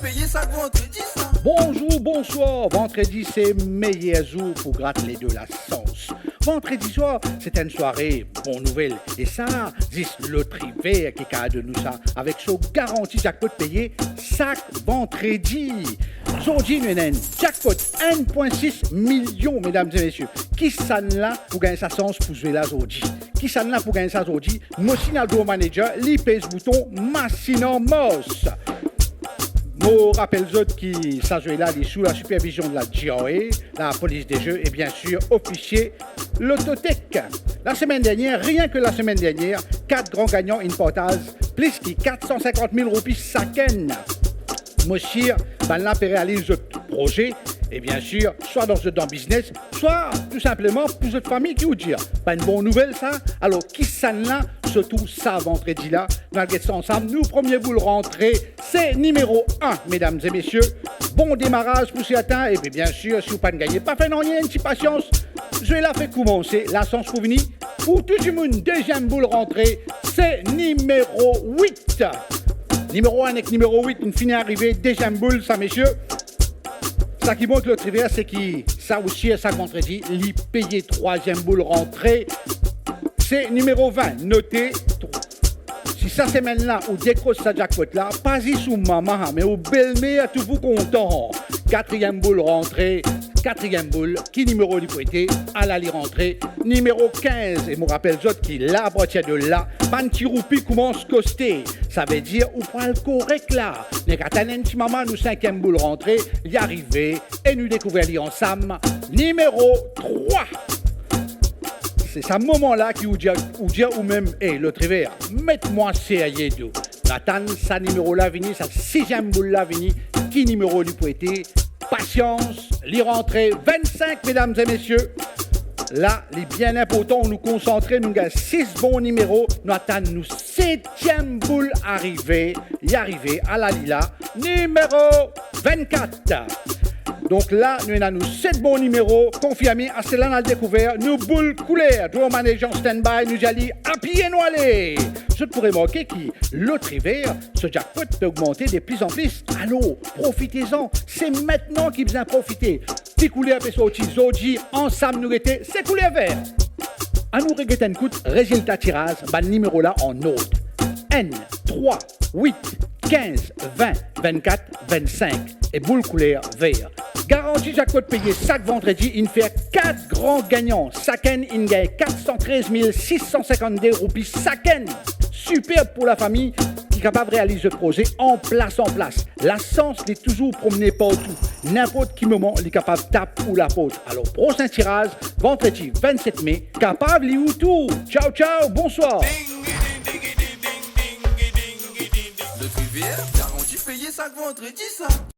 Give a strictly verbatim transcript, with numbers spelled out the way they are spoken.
Peye sak vandredi sa. Bonzour, bonswar. Vandredi se meyer zour pou grat le do lasans. Vandredi swar, se enn sware bon nouvel. E sa, zis Lotri Ver ki kapav donn nou sa, avek so garanti jackpot peye sak vandredi. Zordi, nou ena enn jackpot enn pwin sis milion, medam e mesie. Kisannla pou gagn sa sans pou zwe la zordi? Kisannla pou gagn sa zordi? Mo signal draw manager, li pez bouton, masinn an mars. Mo rapel zot ki sa zwe la, li sou la sipervizion de la G R A, la polis de zwe e bien sir ofisie Lototech. Lasemenn dernier, rien ke lasemenn dernier, kat gran gagnan inn partaz plis ki kat san sinkant mil roupi sakenn. Mo sir, bannla pe realiz zot proze, e bien sir, swa dan zot dan biznes, swa tou sinpleman pou zot fami, ki ou dir. Pa enn bon nouvel sa? Alor, kisannla, sirtou sa vandredi la, nou al get sa ansam. Nou premie boul rantre, se nimero enn, medam e mesie. Bon demaraz pou sertin, epi bien sir, si ou pa'nn gagne, pa fer nanye, enn ti pasians. Zwe la fek koumanse, lasans pou vini pou tou dimoun. Deziem boul rantre, se nimero wit. Nimero enn ek nimero wit, inn fini arive, deziem boul sa, mesie. Sa ki bon ek Lotri Ver, se ki sa osi, sa vandredi, li peye. Trwaziem boul rantre, se nimero vin. Note, si sa semenn la ou dekros sa jackpot la, pa zis ou mama, me ou belmer tou pou kontan. Katriem boul rantre, katriem boul, ki nimero li pou ete? Ala li rantre, nimero kinz. E mo rapel zot ki la, apartir de la, bann ti roupi koumans koste. Savedir ou pou al korek la. Nek atann enn ti moman, nou sinkiem boul rantre, li arive, e nou dekouver li ansam, nimero trwa. Se sa moman la ki ou dir, ou dir ou mem, "Ey, Lotri Ver, met mwa serye do." Nou atann sa nimero la vini, sa siziem boul la vini, ki nimero li pou ete? Pasians, li rantre, vennsink, medam e mesie. La, li bien inportan, nou konsantre, nou gagn sis bon nimero, nou atann nou setiem boul arive, li arive, ala li la, nimero vennkat. Donk la, nou ena nou set bon nimero konfirme, aster la nou al dekouver nou boul kouler. Draw manager an standby, nou dir li, apiye, nou ale. Zot pou remarke ki Lotri Ver, so jackpot pe ogmante de plis an plis. Alor, profitezan, se mintnan ki bizin profite. Ki kouler pe sorti zordi, ansam nou gete, se kouler ver. Anou reget enn kout rezilta tiraz, bann nimero la an ord. Enn, trwa, wit, kinz, vin, vennkat, vennsink. E boul kouler ver. Garanti jackpot peye sak vandredi, inn fer kat gran gagnan. Sakenn inn gagn kat san trez mil sis san sinkant-de roupi sakenn. Siperb pou lafami ki kapav realiz zot proze an plas an plas. Lasans, li touzour promne partou. Ninport ki moman, li kapav tap ou laport. Alor, prosin tiraz, vandredi vennset me, kapav li ou tour. Tchao, tchao, bonswar. Lotri Ver, garanti peye sak vandredi sa.